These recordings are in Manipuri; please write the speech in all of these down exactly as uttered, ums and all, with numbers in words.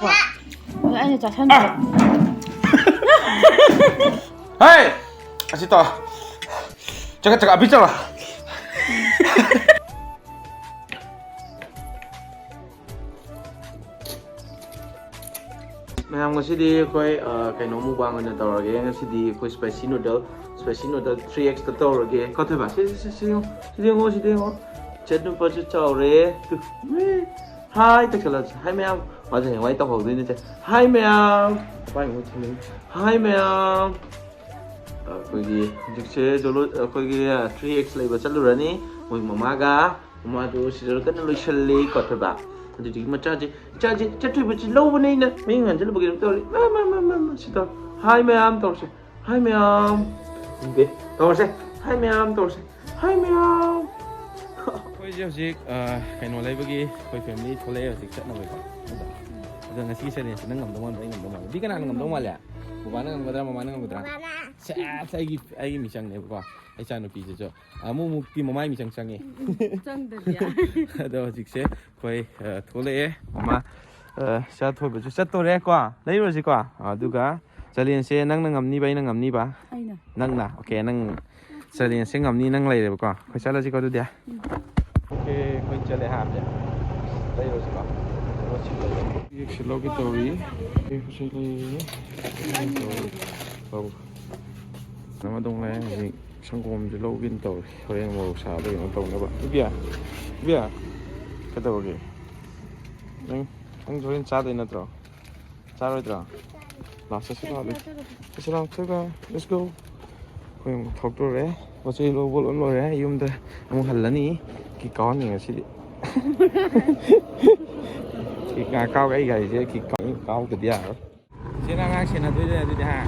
ꯑꯗꯣ ꯑꯩꯅ ꯆꯥꯁꯟꯕ꯫ ꯍꯦ! ꯑꯁꯤ ꯇꯧ꯫ ꯆꯒꯠ ꯆꯒꯠ ꯑꯕꯤ ꯆꯠꯂꯣ꯫ ꯃꯌꯥꯝ, ꯉꯁꯤꯗꯤ ꯑꯩꯈꯣꯏ, ꯑ, ꯀꯩꯅꯣ mukbang ꯑꯣꯏꯅ ꯇꯧꯔꯒꯦ꯫ ꯉꯁꯤꯗꯤ ꯑꯩꯈꯣꯏ spicy noodle, spicy noodle three X ꯇ ꯇꯧꯔꯒꯦ꯫ ꯀꯣ ꯊꯣꯏꯕ, ꯁꯤ, ꯁꯤ, ꯁꯤ, ꯁꯤ ꯌꯦꯡꯉꯣ, ꯁꯤꯗ ꯌꯦꯡꯉꯣ, ꯁꯤꯗ ꯌꯦꯡꯉꯣ꯫ ꯏꯆꯟ ꯅꯨꯄꯥꯁꯨ ꯆꯥꯎꯔꯦ꯫ ꯇꯨ, ꯃꯤ, ꯍꯥꯏ ꯇꯧꯁꯜꯂꯁꯤ꯫ ꯍꯥꯏ ꯃꯌꯥꯝ꯫ ꯃꯥꯁꯦ ꯍꯌꯦꯡꯋꯥꯏ ꯇꯧꯍꯧꯗꯣꯏꯅꯦ ꯁꯦ꯫ ꯍꯥꯏ ꯃꯌꯥꯝ꯫ ꯄꯥꯏ ꯑꯃꯨꯛ ꯊꯤꯜꯂꯤ꯫ ꯍꯥꯏ ꯃꯌꯥꯝ꯫ ꯑꯩꯈꯣꯏꯒꯤ ꯍꯧꯖꯤꯛꯁꯦ ꯖꯣꯂꯣ-, ꯑꯩꯈꯣꯏꯒꯤ three X ꯂꯩꯕ ꯆꯠꯂꯨꯔꯅꯤ꯫ ꯃꯣꯏ ꯃꯃꯥꯒ꯫ ꯃꯃꯥꯗꯣ ꯁꯤꯗ ꯀꯟꯅ ꯂꯣꯏꯁꯜꯂꯤ꯫ ꯀꯣ ꯊꯣꯏꯕ꯫ ꯑꯗꯨꯗꯨꯒꯤ ꯃꯆꯥꯁꯦ, ꯏꯆꯥꯁꯦ ꯆꯠꯊꯣꯏꯕꯁꯦ ꯂꯧꯕꯅꯦ ꯑꯩꯅ꯫ ꯃꯤ ꯉꯟꯁꯤꯜꯂꯨꯕꯒꯤ ꯀꯩꯅꯣ ꯇꯧꯔꯤ꯫ ꯃꯥ, ꯃꯥ, ꯃꯥ, ꯃꯥ, ꯃꯥ꯫ ꯁꯤ ꯇꯧ꯫ ꯍꯥꯏ ꯃꯌꯥꯝ ꯇꯧꯔꯁꯦ꯫ ꯍꯥꯏ ꯃꯌꯥꯝ꯫ ꯈꯪꯗꯦ꯫ ꯇꯧꯔꯁꯦ꯫ ꯍꯥꯏ ꯃꯌꯥꯝ ꯇꯧꯔꯁꯦ꯫ ꯍꯥꯏ ꯃꯌꯥꯝ꯫ ꯑꯩꯈꯣꯏꯁꯦ ꯍꯧꯖꯤꯛ, ꯑ, ꯀꯩꯅꯣ ꯂꯩꯕꯒꯤ ꯑꯩꯈꯣꯏ family ꯊꯣꯛꯂꯛꯑꯦ ꯍꯧꯖꯤꯛ ꯆꯠꯅꯕꯀꯣ꯫ ꯑꯗꯣ ꯉꯁꯤꯒꯤ challengeꯁꯦ ꯅꯪ ꯉꯝꯗꯧ ꯃꯥꯟꯕ꯭ꯔꯥ, ꯑꯩ ꯉꯝꯗꯧ ꯃꯥꯟꯕ꯭ꯔꯥ? ꯕꯤ ꯀꯅꯥꯅ ꯉꯝꯗꯧ ꯃꯥꯜꯂꯦ? ꯕꯕꯥꯅ ꯉꯝꯒꯗ꯭ꯔꯥ, ꯃꯃꯥꯅ ꯉꯝꯒꯗ꯭ꯔꯥ? ꯕꯕꯥꯅ꯫ ꯁꯦꯁ, ꯑꯩꯒꯤ, ꯑꯩꯒꯤ ꯃꯤꯆꯪꯅꯦꯕꯀꯣ꯫ ꯏꯆꯥꯅꯨꯄꯤꯁꯤꯁꯨ ꯑꯃꯨꯛ ꯃꯨꯛꯇꯤ ꯃꯃꯥꯏ ꯃꯤꯆꯪ ꯆꯪꯉꯤ꯫ ꯎꯝ, ꯆꯪꯗꯗꯤ꯫ ꯑꯗꯣ ꯍꯧꯖꯤꯛꯁꯦ ꯑꯩꯈꯣꯏ, ꯑ, ꯊꯣꯛꯂꯛꯑꯦ꯫ ꯑꯃ, ꯑ, ꯆꯠꯊꯣꯏꯕꯁꯨ ꯆꯠꯇꯣꯔꯦꯀꯣ꯫ ꯂꯩꯔꯨꯔꯁꯤꯀꯣ꯫ ꯑꯗꯨꯒ challengeꯁꯦ ꯅꯪꯅ ꯉꯝꯅꯤꯕ, ꯑꯩꯅ ꯉꯝꯅꯤꯕ? ꯑꯩꯅ꯫ ꯅꯪꯅ? Okay, ꯅꯪ challengeꯁꯦ ꯉꯝꯅꯤ, ꯅꯪ ꯂꯩꯔꯦꯕꯀꯣ꯫ ꯑꯩꯈꯣꯏ ꯆꯠꯂꯁꯤꯀꯣ ꯑꯗꯨꯗꯤ꯫ ꯎꯝ꯫ Okay, ꯑꯩꯈꯣꯏ ꯆꯠꯂꯦ ꯍꯥ, ꯍꯧꯖꯤꯛ꯫ ꯂꯩꯔꯨꯔꯁꯤꯀꯣ꯫ ꯄꯣꯠꯁꯤ ꯂꯩꯔꯦ꯫ ꯌꯦꯛꯁꯤ ꯂꯧꯒꯦ ꯇꯧꯔꯤ꯫ ꯌꯦꯛꯁꯤ ꯂꯩꯔꯦ꯫ ꯑꯧ꯫ ꯑꯃ ꯇꯧ ꯂꯩꯔꯦ ꯍꯧꯖꯤꯛ꯫ ꯁꯪꯒꯣꯝꯁꯨ ꯂꯧꯒꯦꯅ ꯇꯧꯔꯤ꯫ ꯍꯣꯔꯦꯟ ꯃꯣꯔꯣꯛ ꯁꯥꯕꯗ ꯀꯩꯅꯣ ꯇꯧꯅꯕ꯫ ꯏꯕꯤꯌꯥ! ꯏꯕꯤꯌꯥ! ꯀꯩꯗꯧꯔꯒꯦ? ꯅꯪ, ꯅꯪ ꯍꯣꯔꯦꯟ ꯆꯥꯗꯣꯏ ꯅꯠꯇ꯭ꯔꯣ? ꯆꯥꯔꯣꯏꯗ꯭ꯔꯣ? ꯂꯥꯛꯑꯣ, ꯆꯠꯁꯤ ꯂꯥꯛꯑꯣ, ꯑꯗꯨꯗꯤ꯫ ꯆꯠꯁꯤ ꯂꯥꯛꯑꯣ, ꯊꯣꯏꯕ꯫ Let's go꯫ ꯑꯩꯈꯣꯏ ꯑꯃꯨꯛ ꯊꯧꯗꯣꯔꯦ꯫ ꯄꯣꯠ ꯆꯩ ꯂꯧꯕ ꯂꯣꯏ ꯂꯣꯏꯔꯦ꯫ ꯌꯨꯝꯗ ꯑꯃꯨꯛ ꯍꯜꯂꯅꯤ꯫ Kick ꯀꯥꯎꯍꯟꯅꯤꯡꯉꯦ ꯉꯁꯤꯗꯤ꯫ Kick ꯉꯥꯏꯍꯥꯛ ꯀꯥꯎꯒꯦ꯫ ꯑꯩ ꯒꯥꯔꯤꯁꯦ kick ꯀꯥꯎ-, ꯀꯥꯎꯗꯗꯤ ꯌꯥꯔꯔꯣꯏ꯫ ꯁꯤꯅ ꯑꯉꯥꯡ ꯁꯦꯟꯅꯗꯣꯏꯅꯦ ꯑꯗꯨꯗꯤ, ꯍꯥ?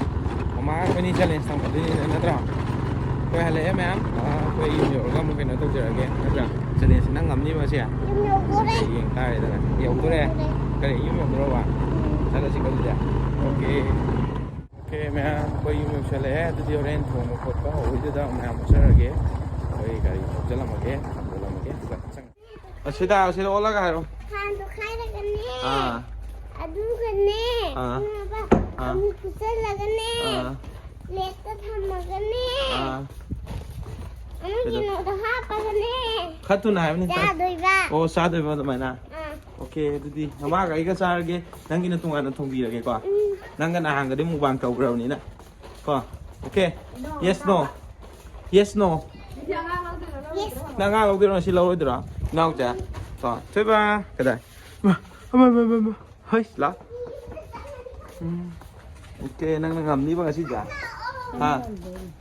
ꯃꯃꯥ ꯑꯩꯈꯣꯏꯅꯤ challenge ꯇꯧꯅꯗꯣꯏꯅꯤꯅꯦ, ꯅꯠꯇ꯭ꯔꯣ? ꯑꯩꯈꯣꯏ ꯍꯜꯂꯛꯑꯦ ꯃꯌꯥꯝ꯫ ꯑꯥ, ꯑꯩꯈꯣꯏ ꯌꯨꯝ ꯌꯧꯔꯒ ꯑꯃꯨꯛ ꯀꯩꯅꯣ ꯇꯧꯖꯔꯒꯦ, ꯅꯠꯇ꯭ꯔꯥ? Challengeꯁꯦ ꯅꯪ ꯉꯝꯅꯤꯕ ꯁꯦ? ꯌꯨꯝ ꯌꯧꯗꯣꯔꯦ꯫ ꯌꯦꯡ ꯇꯥꯔꯦꯗꯅ꯫ ꯌꯧꯗꯣꯔꯦ? ꯌꯧꯗꯣꯔꯦ꯫ ꯀꯔꯤ, ꯌꯨꯝ ꯌꯧꯗꯣꯔꯕ? ꯎꯝ꯫ ꯆꯠꯂꯁꯤꯀꯣ ꯑꯗꯨꯗꯤ꯫ Okay꯫ Okay ꯃꯌꯥꯝ, ꯑꯩꯈꯣꯏ ꯌꯨꯝ ꯌꯧꯁꯜꯂꯛꯑꯦ꯫ ꯑꯗꯨꯗꯤ ꯍꯣꯔꯦꯟ ꯊꯣꯡꯕ ꯈꯣꯠꯄ ꯍꯧꯕꯩꯗꯨꯗ ꯃꯌꯥꯝ ꯎꯠꯆꯔꯒꯦ꯫ ꯑꯩꯈꯣꯏ ꯒꯥꯔꯤ ꯊꯧꯖꯜꯂꯝꯃꯒꯦ, ꯊꯧꯖꯜꯂꯝꯃꯒꯦ, ꯑꯗꯨꯒ ꯆꯪ-, ꯑꯁꯤꯗ, ꯑꯁꯤꯗ ꯑꯣꯜꯂꯒ ꯍꯥꯏꯔꯣ꯫ ꯈꯥꯡꯗꯣ ꯈꯥꯏꯔꯒꯅꯦ꯫ ꯑꯥ꯫ ꯑꯗꯨꯒꯅꯦ, ꯑꯥ꯫ ꯈꯪꯉꯕ? ꯑꯥ꯫ ꯑꯃꯨꯛ ꯐꯨꯠꯆꯜꯂꯒꯅꯦ, ꯑꯥ꯫ ꯄ꯭ꯂꯦꯠꯇ ꯊꯝꯃꯒꯅꯦ, ꯑꯥ꯫ ꯑꯃꯨꯛ ꯀꯩꯗꯧ-, ꯀꯩꯅꯣꯗ ꯍꯥꯞꯄꯒꯅꯦ, ꯈꯔ ꯊꯨꯅ ꯍꯥꯏꯕꯅꯤ, ꯇꯥꯏ꯫ ꯆꯥꯗꯣꯏꯕ꯫ ꯑꯣ, ꯆꯥꯗꯣꯏꯕ ꯑꯗꯨꯃꯥꯏꯅ? ꯑꯥ꯫ ꯑꯣꯀꯦ, ꯑꯗꯨꯗꯤ ꯃꯃꯥꯒ ꯑꯩꯒ ꯆꯥꯔꯒꯦ, ꯅꯪꯒꯤꯅ ꯇꯣꯉꯥꯟꯅ ꯊꯣꯡꯕꯤꯔꯒꯦꯀꯣ꯫ ꯎꯝ꯫ ꯅꯪꯒ ꯅꯍꯥꯟꯒꯗꯤ ꯃꯨꯛꯕꯥꯡ ꯇꯧꯈ꯭ꯔꯕꯅꯤꯅ꯫ ꯀꯣ? Okay? Yes, no? Yes, no? Yes꯫ ꯅꯪ ꯑꯉꯥꯡ ꯂꯧꯗꯣꯏꯔꯣ, ꯉꯁꯤ ꯂꯧꯔꯣꯏꯗꯣꯏꯔꯣ? ꯏꯅꯥꯎꯁꯦ? ꯀꯣ? ꯊꯣꯏꯕ, ꯀꯗꯥꯏ? ꯃꯥ, ꯃꯥ, ꯃꯥ, ꯃꯥ, ꯃꯥ꯫ ꯍꯩꯁ, ꯂꯥ꯫ ꯎꯝ꯫ ꯑꯣꯀꯦ, ꯅꯪꯅ ꯉꯝꯅꯤꯕ ꯉꯁꯤꯁꯦ? ꯍꯥ?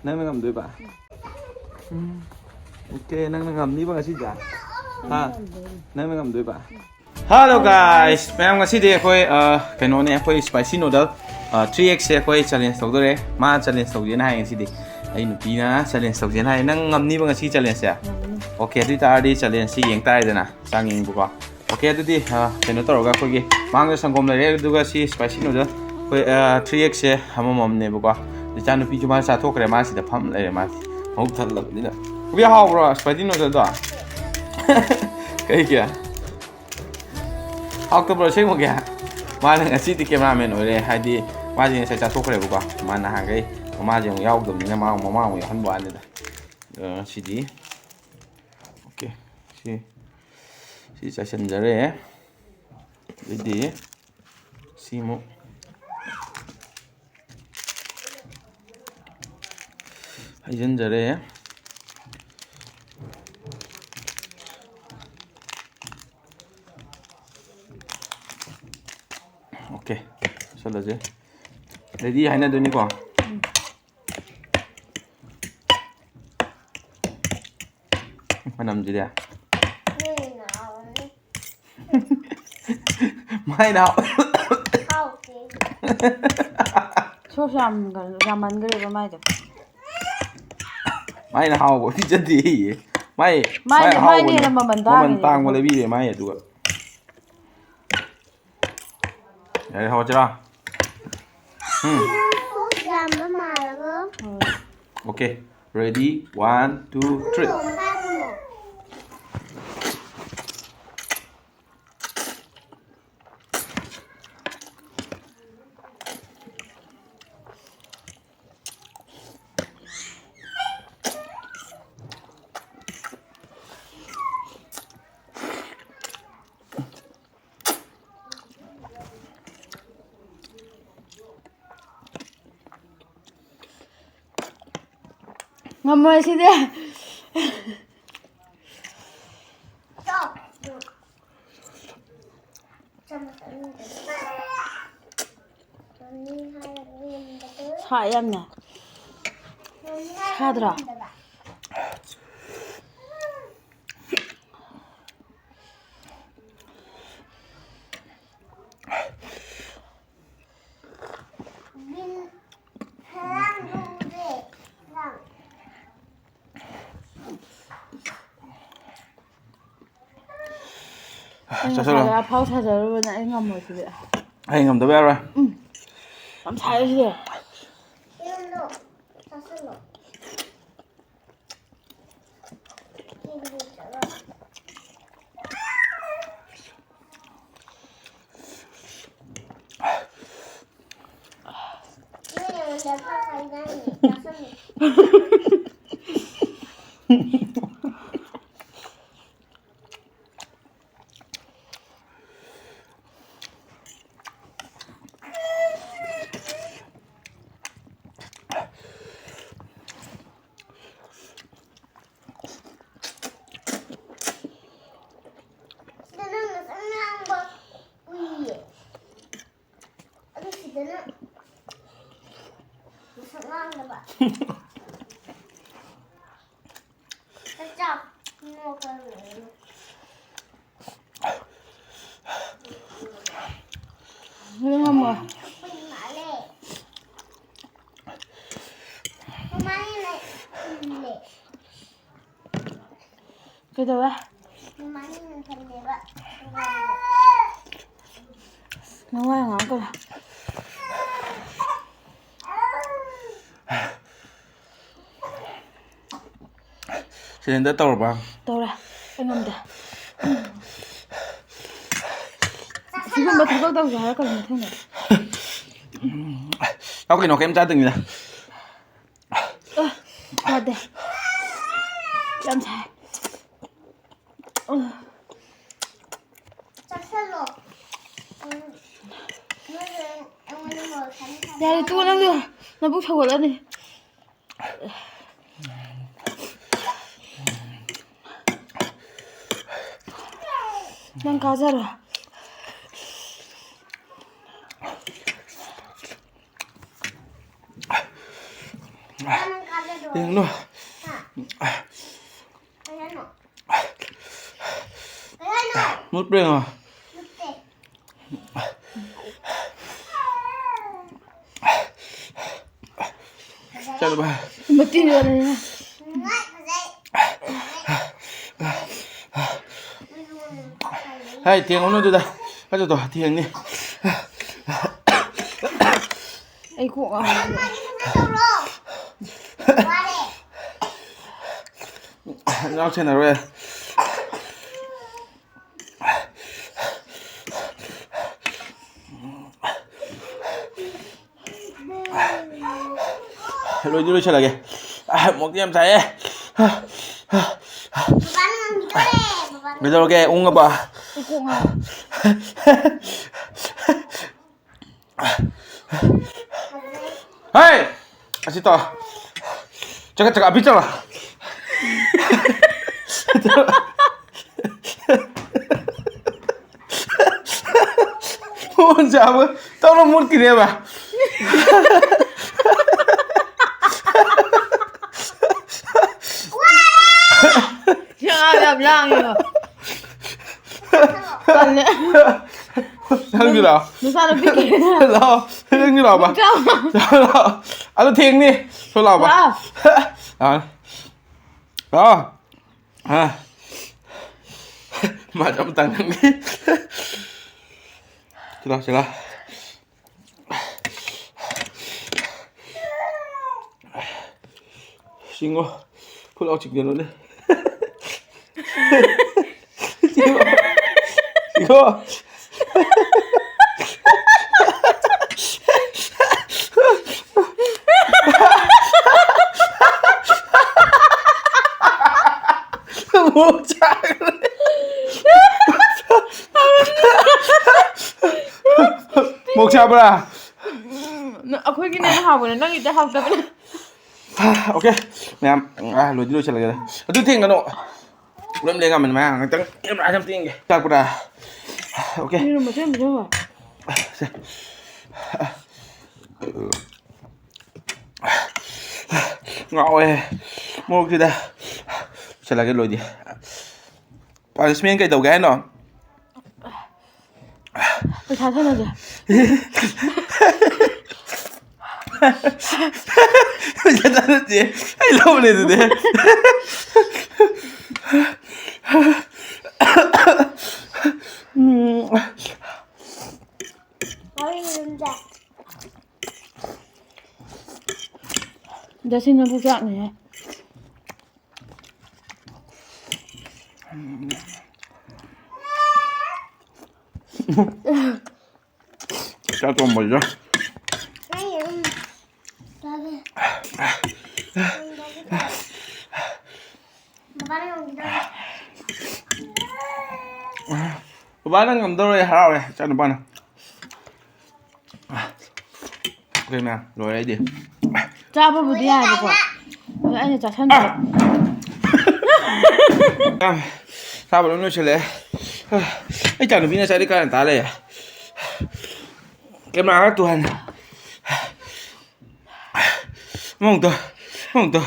ꯅꯪꯅ ꯉꯝꯗꯣꯏꯕ? ꯎꯝ꯫ ꯑꯣꯀꯦ, ꯅꯪꯅ ꯉꯝꯅꯤꯕ ꯉꯁꯤꯁꯦ? ꯍꯥ? ꯅꯪꯅ ꯉꯝꯗꯣꯏꯕ? Hello guys, ꯃꯌꯥꯝ, ꯉꯁꯤꯗꯤ ꯑꯩꯈꯣꯏ, ꯑ, ꯀꯩꯅꯣꯅꯦ, ꯑꯩꯈꯣꯏ spicy noodle, ꯑ, three X ꯁꯦ ꯑꯩꯈꯣꯏ challenge ꯇꯧꯗꯣꯔꯦ꯫ ꯃꯥ challenge ꯇꯧꯁꯦꯅ ꯍꯥꯏ ꯉꯁꯤꯗꯤ꯫ ꯑꯩ ꯅꯨꯄꯤꯅ challenge ꯇꯧꯁꯦꯅ ꯍꯥꯏ꯫ ꯅꯪ ꯉꯝꯅꯤꯕ ꯉꯁꯤ challenge ꯁꯦ? ꯉꯝꯅꯤ꯫ ꯑꯣꯀꯦ, ꯑꯗꯨ ꯑꯣꯏ ꯇꯥꯔꯗꯤ challenge ꯁꯤ ꯌꯦꯡ ꯇꯥꯔꯦꯗꯅ, ꯆꯥꯡ ꯌꯦꯡꯕꯀꯣ꯫ ꯑꯣꯀꯦ, ꯑꯗꯨꯗꯤ, ꯑ, ꯀꯩꯅꯣ ꯇꯧꯔꯒ ꯑꯩꯈꯣꯏꯒꯤ ꯃꯥꯡꯗ ꯁꯪꯒꯣꯝ ꯂꯩꯔꯦ, ꯑꯗꯨꯒ ꯁꯤ spicy noodle ꯑꯩꯈꯣꯏ, ꯑ, three X ꯁꯦ ꯑꯃꯃꯝꯅꯦꯕꯀꯣ꯫ ꯏꯆꯥ ꯅꯨꯄꯤꯁꯨ ꯃꯥ ꯆꯥꯊꯣꯛꯈ꯭ꯔꯦ, ꯃꯥ ꯁꯤꯗ ꯐꯝ ꯂꯩꯔꯦ, ꯃꯥꯗꯤ ꯃꯕꯨꯛ ꯊꯜꯂꯕꯅꯤꯅ꯫ ꯎꯕꯤ, ꯍꯥꯎꯕ꯭ꯔꯣ spicy noodle ꯗꯣ? ꯀꯩꯒꯤ? ꯍꯥꯎꯇꯕ꯭ꯔꯣ ꯑꯁꯦꯡꯕꯒꯤ? ꯃꯥꯅ ꯉꯁꯤꯗꯤ cameraman ꯑꯣꯏꯔꯦ, ꯍꯥꯏꯗꯤ ꯃꯥꯁꯦ ꯉꯁꯥꯏ ꯆꯥꯊꯣꯛꯈ꯭ꯔꯦꯕꯀꯣ꯫ ꯃꯥ ꯅꯍꯥꯟꯈꯩ ꯃꯃꯥꯁꯦ ꯑꯃꯨꯛ ꯌꯥꯎꯗꯕꯅꯤꯅ ꯃꯥ ꯑꯃꯨꯛ, ꯃꯃꯥ ꯑꯃꯨꯛ ꯌꯥꯎꯍꯟꯕ ꯋꯥꯅꯤꯗ꯫ ꯑ, ꯉꯁꯤꯗꯤ, ꯑꯣꯀꯦ, ꯁꯤ, ꯁꯤ ꯆꯥꯏꯁꯤꯟꯖꯔꯦ꯫ ꯑꯗꯩꯗꯤ ꯁꯤꯃꯨꯛ ꯍꯩꯖꯤꯟꯖꯔꯦ꯫ ꯑꯣꯀꯦ, ꯆꯠꯂꯁꯦ꯫ Ready ꯍꯥꯏꯅꯗꯣꯏꯅꯤꯀꯣ꯫ ꯃꯅꯝꯁꯤꯗꯤ꯫ ꯃꯥꯏꯅ ꯍꯥꯎ-, ꯍꯥꯎꯇꯦ꯫ ꯁꯣꯁ ꯌꯥꯝ, ꯌꯥꯝꯃꯟꯈ꯭ꯔꯦꯕ ꯃꯥꯏꯗꯣ꯫ ꯃꯥꯏꯅ ꯍꯥꯎꯕ ꯄꯤꯖꯗꯦꯌꯦ꯫ ꯃꯥꯏ, ꯃꯥꯏ ꯃꯥꯏꯅ, ꯍꯥꯎꯕꯅꯦ꯫ ꯃꯥꯏꯅ ꯃꯃꯜ ꯃꯃꯜ ꯇꯥꯡꯉꯤꯅꯦ ꯇꯥꯡꯕ ꯑꯗꯨꯒ꯫ ꯂꯩꯕꯤꯔꯦ ꯃꯥꯏ ꯑꯗꯨꯒ꯫ ꯌꯥꯔꯦ, ꯍꯧꯔꯁꯤꯔꯥ? ꯎꯝ꯫ ꯁꯣꯁ ꯌꯥꯝꯕ ꯃꯥꯜꯂꯕꯣ? ꯍꯣꯏ꯫ Okay, ready, one, two, three꯫ ꯊꯣꯡ ꯃꯈꯥ ꯊꯝꯃꯣ꯫ ꯉꯝꯃꯣꯏ ꯁꯤꯗꯤ꯫ ꯁꯥꯏ ꯌꯥꯝꯅ꯫ ꯁꯥꯗ꯭ꯔꯣ? ꯑꯩ ꯆꯥꯁꯜꯂꯣ꯫ ꯉꯁꯥꯏꯗ ꯑꯐꯥꯎ ꯁꯥꯖꯔꯨꯕꯅꯦ, ꯑꯩ ꯉꯝꯃꯣꯏ ꯁꯤꯗꯤ꯫ ꯑꯩ ꯉꯝꯗꯕ ꯌꯥꯔꯣꯏ꯫ ꯎꯝ꯫ ꯌꯥꯝ ꯁꯥꯏꯌꯦ ꯁꯤꯗꯤ꯫ ꯁꯤꯗ ꯅꯪ ꯉꯁꯪ ꯉꯥꯡꯕ ꯎꯏꯌꯦ꯫ ꯑꯗꯨ ꯁꯤꯗꯅ ꯉꯁꯪ ꯉꯥꯡꯗꯕ꯫ ꯆꯥꯛ ꯆꯥꯎ꯫ ꯅꯣꯛꯀꯅꯨ꯫ ꯅꯪ ꯉꯝꯃꯣꯏ꯫ ꯃꯥꯜꯂꯦ꯫ ꯃꯃꯥꯅ ꯏꯜꯂꯦ꯫ ꯀꯩꯗꯧꯋꯦ? ꯃꯃꯥꯅ ꯏꯟꯍꯜꯂꯦꯕ꯫ ꯅꯋꯥ ꯌꯥꯝ ꯉꯥꯡꯉꯛꯀꯅꯨ꯫ ꯁꯤꯂꯤꯟꯗꯔ ꯇꯧꯔꯕ? ꯇꯧꯔꯦ꯫ ꯑꯩ ꯉꯝꯗꯦ꯫ ꯁꯤꯒꯨꯝꯕ ꯊꯕꯛ ꯇꯧꯁꯦ ꯍꯥꯏꯔꯛꯀꯅꯨ ꯃꯊꯪꯗ꯫ ꯆꯥꯎ ꯀꯩꯅꯣ, ꯀꯩꯝ ꯆꯥꯗꯕꯅꯤꯗ꯫ ꯑ, ꯌꯥꯗꯦ꯫ ꯌꯥꯝ ꯁꯥꯏ꯫ ꯑ꯫ ꯆꯥꯁꯜꯂꯣ꯫ ꯎꯝ꯫ ꯅꯣꯏꯁꯦ ꯑꯩꯉꯣꯟꯗ ꯃꯣꯔꯣꯛ ꯁꯥꯕꯤ ꯁꯥꯕꯤ ꯌꯥꯔꯦ, ꯇꯣꯛꯑꯣ, ꯅꯪꯁꯨ ꯅꯕꯨꯛ ꯁꯧꯒꯠꯂꯅꯤ꯫ ꯅꯪ ꯀꯥꯖꯔꯣ꯫ ꯌꯦꯡꯅꯣ꯫ ꯃꯨꯠꯄ꯭ꯔ ꯌꯦꯡꯉꯣ꯫ ꯆꯠꯂꯨ ꯚꯥꯏ꯫ ꯃꯇꯤꯟ ꯌꯣꯜꯂꯦ꯫ ꯍꯥꯏ, ꯊꯦꯡꯉꯨꯅꯨ ꯑꯗꯨꯗ꯫ ꯐꯖꯗꯣ ꯊꯦꯡꯅꯤ꯫ ꯑꯩ ꯀꯣꯛ ꯉꯥꯎꯔꯦ꯫ ꯉꯥꯎ ꯁꯦꯟꯅꯔꯣꯏ꯫ ꯂꯣꯏꯗꯤ ꯂꯣꯏꯁꯤꯜꯂꯒꯦ꯫ ꯑ, ꯃꯣꯛꯇꯤ ꯌꯥꯝ ꯁꯥꯏꯌꯦ꯫ ꯕꯕꯥꯅ ꯉꯝꯈꯤꯗꯣꯔꯦ, ꯕꯕꯥꯅ꯫ ꯀꯩꯗꯧꯔꯒꯦ? ꯎꯪꯉꯕ? ꯑꯩ ꯀꯣꯛ ꯉꯥꯎꯔꯦ꯫ ꯍꯩ! ꯑꯁꯤ ꯇꯧ꯫ ꯆꯒꯠ ꯆꯒꯠ ꯑꯕꯤ ꯆꯠꯂꯣ꯫ ꯃꯣꯟ ꯆꯥꯕ ꯇꯧꯔ ꯃꯨꯠꯈꯤꯅꯦꯕ꯫ ꯌꯥꯝ ꯂꯥꯡꯉꯦꯕ꯫ ꯇꯜꯂꯦ꯫ ꯅꯪꯒꯤꯔꯣ? ꯅꯆꯥꯅꯨꯄꯤꯒꯤ꯫ ꯂꯥꯛꯑꯣ꯫ ꯅꯪꯒꯤ ꯂꯥꯛꯑꯣꯕ꯫ ꯅꯆꯥ꯫ ꯂꯥꯛꯑꯣ꯫ ꯑꯗꯨ ꯊꯦꯡꯅꯤ꯫ ꯊꯣꯛ ꯂꯥꯛꯑꯣꯕ꯫ ꯂꯥꯛꯑꯣ꯫ ꯂꯥꯛꯑꯣ꯫ ꯂꯥꯛꯑꯣ꯫ ꯑ꯫ ꯃꯥ ꯆꯞ ꯃꯇꯥꯡ ꯅꯪꯒꯤ꯫ ꯁꯤ ꯂꯥꯎ, ꯁꯤ ꯂꯥꯎ꯫ ꯆꯤꯡꯉꯣ꯫ ꯐꯨꯠ ꯂꯥꯎ ꯆꯤꯡꯖꯜꯂꯨꯅꯦ꯫ ꯆꯤꯡꯉꯣ꯫ ꯆꯤꯡꯉꯣ꯫ ꯑꯃꯨꯛ ꯆꯥꯈ꯭ꯔꯦ꯫ ꯃꯣꯛ ꯆꯥꯕ꯭ꯔꯥ? ꯎꯝ, ꯑꯩꯈꯣꯏꯒꯤꯅ ꯍꯦꯟꯅ ꯍꯥꯎꯕꯅꯦ, ꯅꯪꯒꯤꯗꯤ ꯍꯥꯎꯇꯕꯅꯦ꯫ ꯑꯣꯀꯦ, ꯃꯌꯥꯝ, ꯑꯥ, ꯂꯣꯏꯗꯤ ꯂꯣꯏꯁꯤꯜꯂꯒꯦꯗ꯫ ꯑꯗꯨ ꯊꯦꯡꯒꯅꯣ꯫ ꯄꯨꯂꯞ ꯂꯦꯡꯉꯝꯕꯅꯤ ꯃꯌꯥꯝ ꯉꯥꯛꯇꯪ꯫ ꯀꯦꯃꯦꯔꯥꯁꯦ ꯑꯝꯇ ꯌꯦꯡꯒꯦ꯫ ꯆꯥꯛꯄ꯭ꯔꯥ? ꯑꯣꯀꯦ꯫ ꯌꯦꯔꯨꯝ ꯃꯆꯦꯠ ꯑꯃ ꯄꯤꯖꯧꯕ꯫ ꯁꯦ꯫ ꯉꯥꯎꯋꯦ꯫ ꯃꯣꯔꯣꯛꯁꯤꯗ꯫ ꯄꯨꯁꯜꯂꯒꯦ ꯂꯣꯏꯗꯤ꯫ ꯄꯥꯅꯤꯁꯃꯦꯟ ꯀꯩꯗꯧꯒꯦ ꯍꯥꯏꯅꯣ? ꯄꯩꯁꯥ ꯊꯥꯅꯁꯦ꯫ ꯄꯩꯁꯥ ꯊꯥꯅꯁꯦ꯫ ꯑꯩ ꯂꯧꯕꯅꯦ ꯑꯗꯨꯗꯤ꯫ ꯎꯝ꯫ ꯖꯁꯤꯟꯅꯕꯨ ꯆꯥꯛꯅꯦꯍꯦ꯫ ꯆꯥꯛ ꯊꯣꯡꯕꯁꯤꯗ꯫ ꯕꯕꯥꯅ ꯉꯝꯗꯧꯔꯦ, ꯍꯔꯥꯎꯔꯦ ꯏꯆꯥ ꯅꯨꯄꯥꯅ꯫ ꯑꯩꯈꯣꯏ ꯃꯌꯥꯝ ꯂꯣꯏꯔꯦ ꯑꯩꯗꯤ꯫ ꯆꯥꯕꯕꯨꯗꯤ ꯌꯥꯏꯕꯀꯣ, ꯑꯗꯣ ꯑꯩꯅ ꯆꯥꯁꯟꯕ꯫ ꯆꯥꯕ ꯂꯣꯏ ꯂꯣꯏꯁꯤꯜꯂꯦ꯫ ꯑꯩ ꯏꯆꯥ ꯅꯨꯄꯤꯅ ꯆꯥꯔꯤ ꯀꯥꯏꯅ ꯇꯥ ꯂꯩꯌꯦ꯫ ꯀꯦꯃꯦꯔꯥ ꯈꯔ ꯇꯨꯍꯟ꯫ ꯑꯃꯃꯨꯛꯇ, ꯑꯃꯃꯨꯛꯇ꯫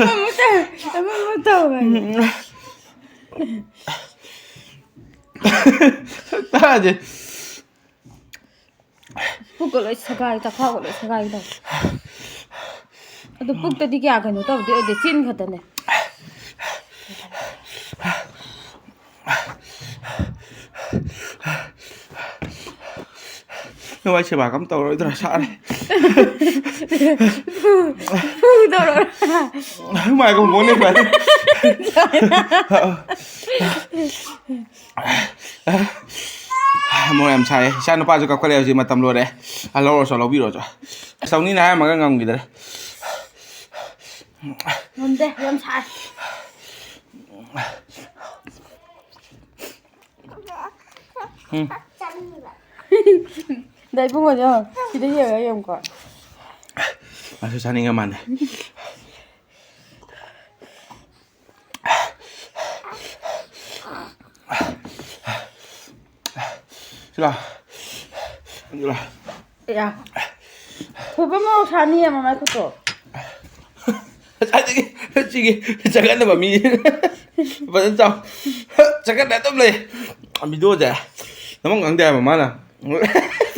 ꯑꯃꯃꯨꯛ ꯇꯧ, ꯑꯃꯃꯨꯛ ꯇꯧ ꯍꯥꯏꯌꯣ꯫ ꯇꯥꯗꯦ꯫ ꯄꯨꯛꯀ ꯂꯣꯏ ꯁꯦꯒꯥꯏ, ꯆꯈꯥꯎꯒ ꯂꯣꯏ ꯁꯦꯒꯥꯏ ꯇꯧꯋꯦ꯫ ꯑꯗꯨ ꯄꯨꯛꯇꯗꯤ ꯀꯌꯥ ꯀꯩꯅꯣ ꯇꯧꯗꯦ, ꯑꯣꯏꯗꯦ, ꯆꯤꯟ ꯈꯛꯇꯅꯦ꯫ ꯅꯣꯏ ꯁꯦꯕꯥ ꯀꯝ ꯇꯧꯔꯣꯏꯗ꯭ꯔꯥ? ꯁꯥꯔꯦ꯫ ꯐꯨ-, ꯐꯨꯗꯧꯔꯣ? ꯃꯥꯏ ꯀꯣꯡꯒꯣꯟꯅꯦ ꯁꯨꯃꯥꯏꯅ꯫ ꯃꯣꯔꯣꯛ ꯌꯥꯝ ꯁꯥꯏꯌꯦ꯫ ꯏꯆꯥ ꯅꯨꯄꯥꯁꯨ ꯀꯞꯈꯠꯂꯦ ꯍꯧꯖꯤꯛ, ꯃꯇꯝ ꯂꯣꯏꯔꯦ꯫ ꯑ, ꯂꯧꯔꯁꯨ, ꯂꯧꯕꯤꯔꯣꯁꯨ꯫ ꯇꯧꯅꯤꯅ ꯍꯥꯏꯔꯝꯃꯒ ꯉꯝꯈꯤꯗ꯭ꯔꯦ꯫ ꯉꯝꯗꯦ, ꯌꯥꯝ ꯁꯥꯏ꯫ ꯎꯝ꯫ ꯗꯥ ꯏꯕꯨꯡꯉꯣꯗꯣ ꯁꯤꯗ ꯌꯦꯡꯉ ꯌꯦꯡꯉꯨꯀꯣ꯫ ꯃꯥꯁꯨ ꯆꯥꯅꯤꯡꯉ ꯃꯥꯜꯂꯦ꯫ ꯁꯤꯂꯥ, ꯁꯤꯂꯥ꯫ ꯌꯥ꯫ ꯊꯣꯏꯕ ꯃꯣꯔꯣꯛ ꯁꯥꯅꯤꯌꯦ ꯃꯃꯥꯏ ꯈꯨꯠꯇꯣ꯫ ꯉꯁꯥꯏꯗꯒꯤ ꯁꯤꯒꯤ ꯆꯒꯠꯅꯕ ꯃꯤ ꯐꯖꯅ ꯆꯥꯎ꯫ ꯆꯒꯠꯅ ꯑꯗꯨꯝ ꯂꯩ꯫ ꯚꯤꯗꯤꯑꯣꯁꯦ ꯅꯃꯪ ꯈꯪꯗꯦ ꯍꯥꯏꯕ ꯃꯥꯅ꯫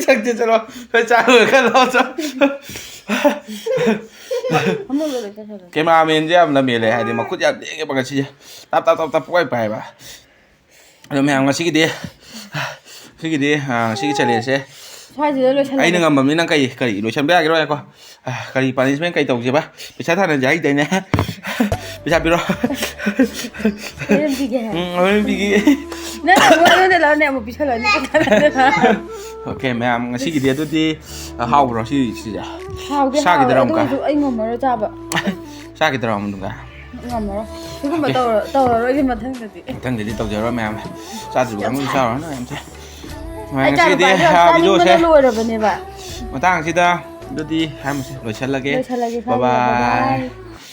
ꯆꯪꯁꯦ ꯆꯠꯂꯣ꯫ ꯈꯔ ꯆꯥꯔꯨꯔꯦ ꯈꯔ ꯂꯥꯎ ꯆꯠ꯫ ꯑꯃꯨꯛ ꯂꯣꯏ ꯆꯠꯈ꯭ꯔꯦ꯫ ꯀꯦꯃꯦꯔꯥꯃꯦꯟꯁꯦ ꯌꯥꯝ ꯂꯝꯍꯦꯜꯂꯦ, ꯍꯥꯏꯗꯤ ꯃꯈꯨꯠ ꯌꯥꯝ ꯂꯦꯡꯉꯦꯕ ꯉꯁꯤꯁꯦ꯫ ꯇꯞ ꯇꯞ ꯇꯞ ꯇꯞ ꯄꯥꯏ ꯄꯥꯏꯕ꯫ ꯑꯗꯣ ꯃꯌꯥꯝ ꯉꯁꯤꯒꯤꯗꯤ ꯁꯤꯒꯤꯗꯤ ꯑꯥ, ꯉꯁꯤꯒꯤ ꯆꯦꯂꯦꯟꯖꯁꯦ ꯁ꯭ꯋꯥꯏꯁꯤꯗ ꯂꯣꯏꯁꯜꯂꯒꯦ꯫ ꯑꯩꯅ ꯉꯝꯃꯕꯅꯤꯅ ꯀꯔꯤ ꯀꯔꯤ ꯂꯣꯏꯁꯟꯕ ꯌꯥꯒꯦꯔꯣ? ꯉꯥꯏꯈꯣ꯫ ꯑꯥ, ꯀꯔꯤ ꯄꯥꯅꯤꯁꯃꯦꯟ ꯀꯔꯤ ꯇꯧꯁꯦꯕ? ꯄꯩꯁꯥ ꯊꯥꯅꯁꯦ ꯍꯥꯏꯗꯥꯏꯅꯦ? ꯄꯩꯁꯥ ꯄꯤꯔꯣ꯫ ꯍꯣꯔꯦꯟ ꯄꯤꯒꯦ ꯍꯥꯏ꯫ ꯎꯝ, ꯍꯣꯔꯦꯟ ꯄꯤꯒꯦ꯫ ꯅꯪ ꯑꯃꯨꯛ ꯑꯩꯉꯣꯟꯗ ꯂꯧꯅꯦ ꯑꯃꯨꯛ ꯄꯤꯁꯜꯂꯅꯤ꯫ ꯑꯣꯀꯦ ꯃꯌꯥꯝ, ꯉꯁꯤꯒꯤꯗꯤ ꯑꯗꯨꯗꯤ ꯍꯥꯎꯕ꯭ꯔꯣ ꯁꯤ ꯁꯤꯁꯦ? ꯍꯥꯎꯗꯤ ꯁꯥꯒꯤꯗꯔꯥ ꯍꯥꯎꯋꯦ ꯑꯗꯨ ꯑꯃꯨꯛꯀ? ꯑꯣꯏꯔꯁꯨ ꯑꯩ ꯉꯝꯃꯔꯣꯏ ꯆꯥꯕ꯫ ꯆꯥꯈꯤꯗ꯭ꯔꯣ ꯑꯃꯨꯛꯀ? ꯉꯝꯃꯔꯣꯏ꯫ ꯁꯤꯒꯨꯝꯕ ꯇꯧꯔ- ꯇꯧꯔꯔꯣꯏꯒꯦ ꯃꯊꯪꯗꯗꯤ꯫ ꯃꯊꯪꯗꯗꯤ ꯇꯧꯖꯔꯣꯏ ꯃꯌꯥꯝ꯫ ꯆꯥꯗ꯭ꯔꯤꯕ ꯀꯥꯡꯕꯨꯗꯤ ꯆꯥꯔꯨꯔꯅꯨ ꯌꯥꯝ ꯊꯤ꯫ ꯑꯩ ꯉꯁꯤꯒꯤꯗꯤ ꯆꯥꯔꯨꯕ ꯍꯥꯏꯁꯦ ꯌꯥꯝ ꯑꯥ, ꯚꯤꯗꯤꯑꯣꯁꯦ ꯆꯥꯅꯤꯡꯕꯅ ꯂꯣꯏꯔꯕꯅꯦꯕ꯫ ꯃꯇꯥꯡꯁꯤꯗ ꯑꯗꯨꯗꯤ ꯍꯥꯏꯔꯝꯃꯁꯦ, ꯂꯣꯏꯁꯜꯂꯒꯦ꯫ ꯂꯣꯏꯁꯜꯂꯒꯦ Bye ꯁ꯭ꯋꯥꯏꯁꯤꯗ꯫ bye꯫ Bye bye꯫